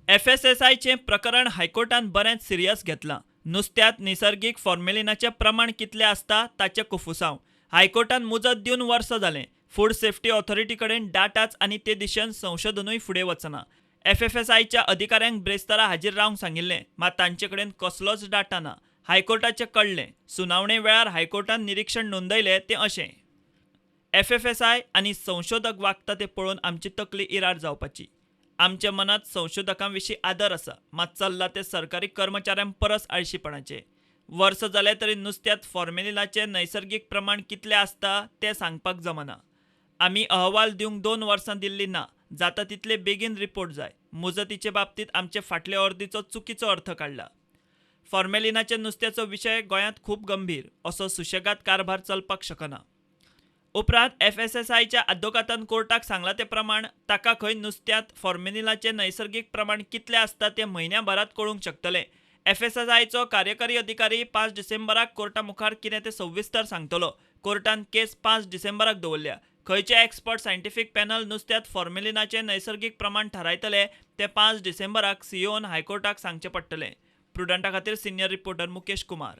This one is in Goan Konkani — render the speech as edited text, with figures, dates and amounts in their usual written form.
एफएसएसआयचें प्रकरण हायकोर्टान बरेंच सिरियस घेतलां. नुस्त्यांत निसर्गीक फॉर्मेलिनाचें प्रमाण कितलें आसता ताचें कुफुसांव. हायकोर्टान मुजत दिवन वर्स जालें. फूड सेफ्टी ऑथॉरिटी कडेन डाटाच आनी ते दिशेन संशोधनूय फुडें वचना. एफएफएसआयच्या अधिकाऱ्यांक ब्रेस्तारा हाजीर रावंक सांगिल्लें, मात तांचे कडेन कसलोच डाटा ना. हायकोर्टाचें कळ्ळें. सुनावणे वेळार हायकोर्टान निरिक्षण नोंदयलें तें अशें. एफएफएसआय आनी संशोधक वागता तें पळोवन आमची तकली इरार जावपाची. आमच्या मनांत संशोधकां विशीं आदर आसा, मात चल्लां तें सरकारी कर्मचाऱ्यां परस आळशीपणाचें. वर्स जालें तरी नुस्त्यांत फॉर्मेलिनाचें नैसर्गीक प्रमाण कितलें आसता तें सांगपाक जमना. आमी अहवाल दिवंक 2 वर्सां दिल्लीं ना. जाता तितले बेगीन रिपोर्ट जाय. मुजतीचे बाबतींत आमचे फाटले अर्दीचो चुकीचो अर्थ काडला. फॉर्मेलिनाच्या नुस्त्याचो विशय गोंयांत खूब गंभीर, असो सुशेगाद कारभार चलपाक शकना. उपरांत एफएसएसआयच्या आदवोगादान कोर्टाक सांगलां ते प्रमाण ताका खंय नुस्त्यांत फॉर्मेलिनाचें नैसर्गीक प्रमाण कितलें आसता तें म्हयन्याभरांत कळूंक शकतलें. एफएसएसआयचो कार्यकारी अधिकारी 5 डिसेंबराक कोर्टा मुखार कितें तें सविस्तर सांगतलो. कोर्टान केस 5 डिसेंबराक दवरल्या. खंयचे एक्सपर्ट सायंटिफीक पॅनल नुस्त्यांत फॉर्मेलिनाचें नैसर्गीक प्रमाण थारायतले तें 5 डिसेंबराक सीईओन हायकोर्टाक सांगचें पडटलें. प्रुडंटा खातीर सिनियर रिपोर्टर मुकेश कुमार.